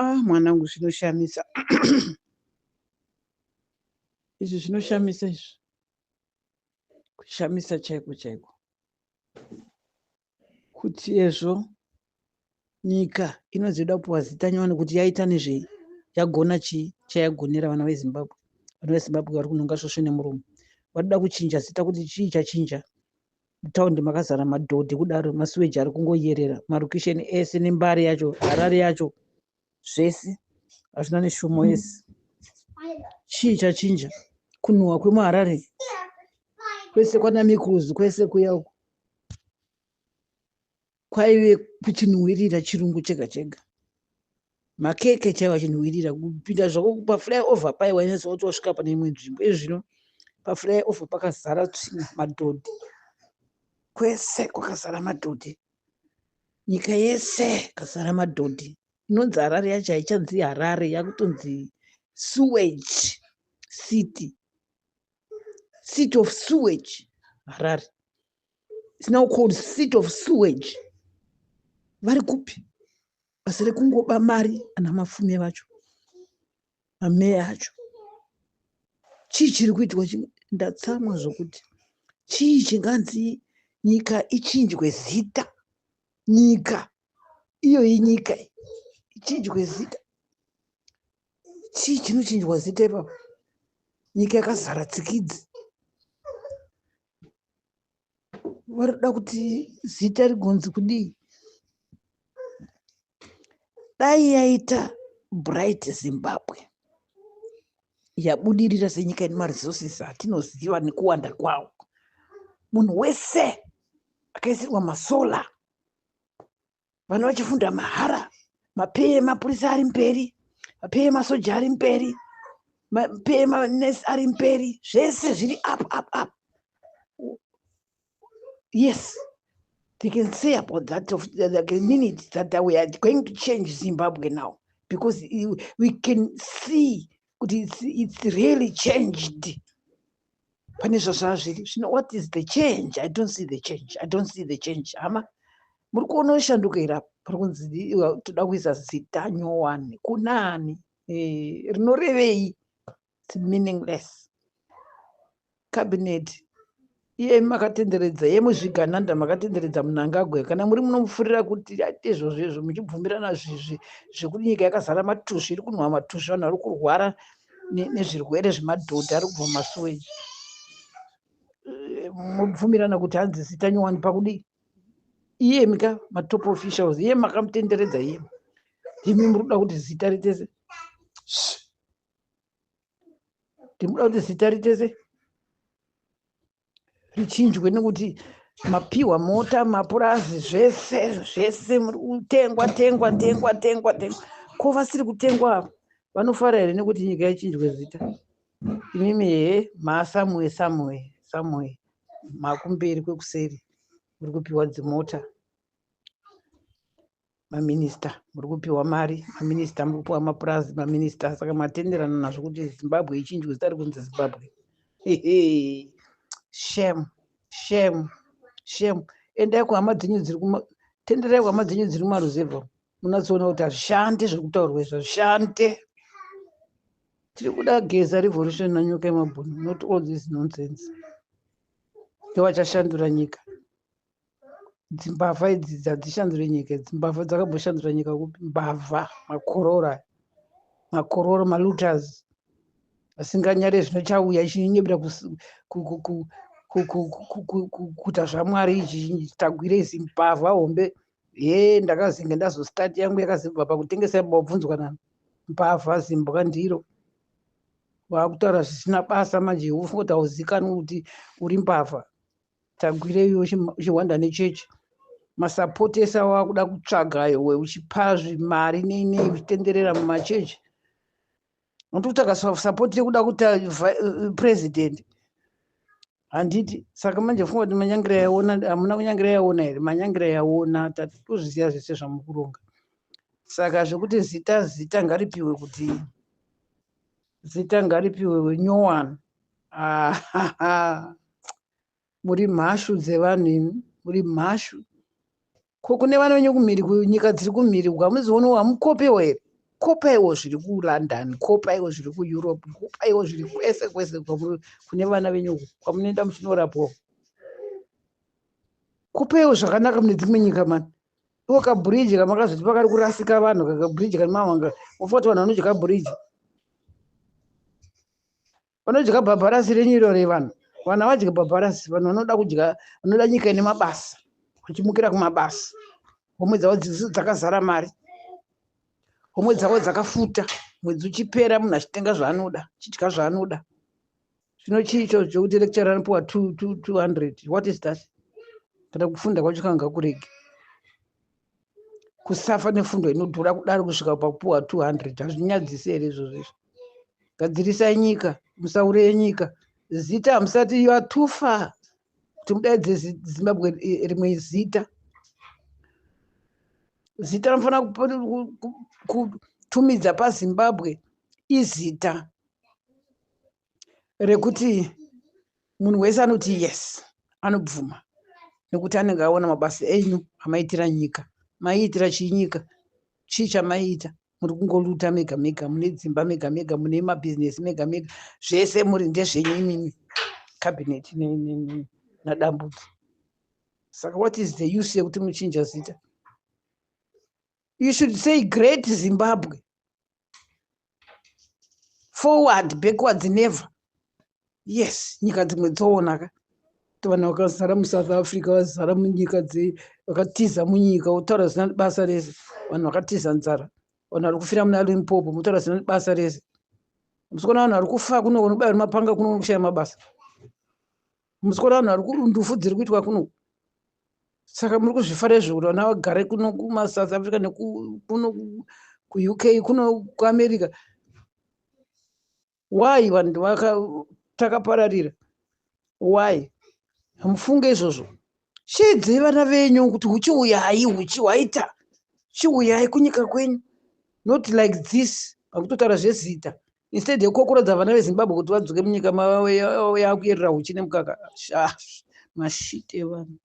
Ah mwanangu, zvinoshamisa izvi, zvinoshamisa izvi, kushamisa chaiko chaiko, kuti ezvo nyika inozoda kupiwa zita nyowani kuti yaita nezvei, yagona chii, chayagonera vana veZimbabwe? Vana veZimbabwe vari kunhonga svosve nemuromo, varikuda kuchinja zita kuti chii chachinja? Mutaundi makazara madhodhi kudaro, masuweji ari kungoyerera, marukisheni ese nembare yacho, Harare yacho, zvese hazvina neshumo yese. Chii chachinja? Kunhuhwa kwemuHarare kwese kwana Mikuzi kwese kuya uku kwaive kuchinhuhwirira chirungu chega chega, makeke chaivo achinhuhwirira. Kupinda zvako pafly over pai wainyatsa kuti wasvika pane imwe nzvimbo. Izvi zvino pafly over pakazara tsvina, madhodhi kwese, kwakazara madhodhi, nyika yese kazara madhodhi. Inonzi Harare yacho haichanzi Harare, yakutonzi sewage city, city of sewage. Harare is now called city of sewage. Vari kupi basa rekungoba mari ana Mafume vacho, mameya acho? Chii chiri kuitwa? Ndatsamwa zvokuti chii chinganzi nyika ichinjwe zita? Nyika iyoyi, nyika ichinjwe zita, chii chinochinjwa zita ipapo? Nyika yakazara tsikidzi, varikuda kuti zita rigonzi kudii? Dai yaita Bright Zimbabwe, yabudirira senyika ine maresources atinoziva nekuwanda kwawo, munhu wese akaisirwa masolar, vana vachifunda mahara, mapay emapurisa ari mberi, mapay emasoja ari mberi, mapay emanesi ari mberi, zvese zviri up, up, up. Yes, they can say about that of the minute that we are going to change Zimbabwe now, because we can see kuti it's really changed pane zvazvazviri zvino. What is the change? I don't see the change, I don't see the change. Hama, muri kuona ushanduko here apa? Pari kunzi toda kuisa zita nyowani kunani? Rinorevei? It's meaningless. Cabinet iye makatenderedza yemuzvigananda, makatenderedza Mnangagwa. Kana muri munomufurira kuti aite izvozvo izvo, muchibvumirana zvekuti nyika yakazara matusvi, iri kunhuhwa matusvi, vanhu vari kurwara nezvirwere zvemadhodha ari kubva mumasuweji, mobvumirana kuti hanzi zita nyowani pakudii? Iye mika matop officials, iye makamutenderedza, iye imi muri kuda kuti zita ritese, ndimuda kuti zita ritese richinjwe nekuti mapiwa mota, mapurazi, zvese zvese, muri kutengwa, tengwa, tengwa, tengwa, tengwa. Ko vasiri kutengwa ava vanofara here nekuti nyika yachinjwe zita? Imimi hehe maasamwe samwe samwe, makumberi kwekuseri, muri kupiwa dzimota, maminista muri kupiwa mari, maminista muri kupiwa mapurazi, maminista. Saka matenderana nazvo kuti Zimbabwe ichinjwe zita rikunzi Zimbabwe? Shame, shame, shame. Endai kuhama dzenyu dziri, tenderai kuhama dzenyu dziri kumaruzevha, munatsoona kuti hazvishande zviri kutaurwa izvi, hazvishande. Tiri kuda Geza revolution naNyoka yemabhunu, not all this nonsense. Ndovachashandura nyika. Dzimbavha idzi dzadzishandure nyika. Dzimbavha dzakamboshandura nyika kupi? Mbavha, makorora, makororo, malooters asinganyare. Zvino chauya chinyebera kuita zvaMwari ichi, tagwire zimbavha hombe. Ye ndakazinge ndazostati yangu yakazibva pakutengesa, wabvunzwa nani? Mbavha, zimbwa ndiro wakutaura zvisina basa. Manje ufunga kuti hauzikanwi kuti uri mbavha? Tagwireiwo uchihwanda nechechi, masapoti ese awakuda kutsvaga iwe, uchipa zvimari nei nei, uchitenderera mumachechi, unoto kutsvaga sapoti yekuda kuita president, handiti? Saka manje funga kuti manyangira yaona. Hamuna kunyangira yaona here? Manyangira yaona, tatozviziva zvese zvamukuronga. Saka zvekuti zita ngaripiwe, kuti zita ngaripiwe nyowani, muri mhashu dzevanhu imi, muri mhashu. Ko kune vana venyu kumhiri, kunyika dziri kumhiri, hamuzioni? Hamukopewo here? Kopaiwo zviri kuLondon, kopaiwo zviri kuEurope, kopaiwo zviri kwese kwese kune vana venyu kwamunoenda muchinorapwa. Kopaiwo zvakanaka mune dzimwe nyika mani. Iwo kabhuriji kamakazoti pakari kurasika vanhu, kakabhuriji kane mawanga, mofunga kuti vanhu vanodya bhuriji? Vanodya bhabharasi renyu iro revanhu. Vanhu havadyi bhabharasi. Vanhu vanoda kudya, vanoda nyika ine mabasa, vachimukira kumabasa. Homwe dzavo dzakazara mari, homwe dzavo dzakafuta. Mwedzi uchipera munhu achitenga zvaanoda, achidya zvaanoda. Zvino chii ichocho chokuti lecturer anopiwa 200? What is that? Kana kufunda kwacho kanga kurege. Kusafa nefundo inodhura kudaro kusvika pakupiwa 200, hazvinyadzisi here izvozvo izvo? Gadzirisai nyika, musaureye nyika. Zita hamusati, you are too far kuti mudaidze Zimbabwe rimwe zita. Zita rinofanira kutumidza paZimbabwe izita rekuti munhu wese anoti yes, anobvuma, nekuti anenge aona mabasa enyu amaitira nyika. Maiitira chii nyika? Chii chamaiita? Muri kungoluta mega mega, mune dzimba mega mega, mune mabhizinesi mega mega, zvese muri ndezvenyu imimi, cabinet naDambudzo. Saka what is the use yekuti muchinja zita? You should say Great Zimbabwe, forward, backwards never. Yes, nyika dzimwe dzoona ka kuti vanhu vakazara muSouth Africa, vazara munyika vakatiza munyika, wotaura zina basa rese. Vanhu vakatiza nzara, vanhu vari kufira muna Limpopo, motaura zina basa rese. Musikuona vanhu vari kufa kuno, kunobayira mapanga kuno, kushaya mabasa? Musikuona vanhu vari kundufu dziri kuitwa kuno? Saka muri kuzvifara izvo kuti vana vagare kuno kumaSouth Africa, nekuno kuUK, kuno kuAmerica? Why vanhu takapararira? Why hamufunge izvozvo? Chiidzai vana venyu kuti huchiuyai, huchi hwaita, chiuyai kunyika kwenyu, not like this. Vakutotaura zvezita instead yekukokorodza vana veZimbabwe kuti vadzoke munyika mavo yakuyerera huchi nemukaka. Mashite vanhu.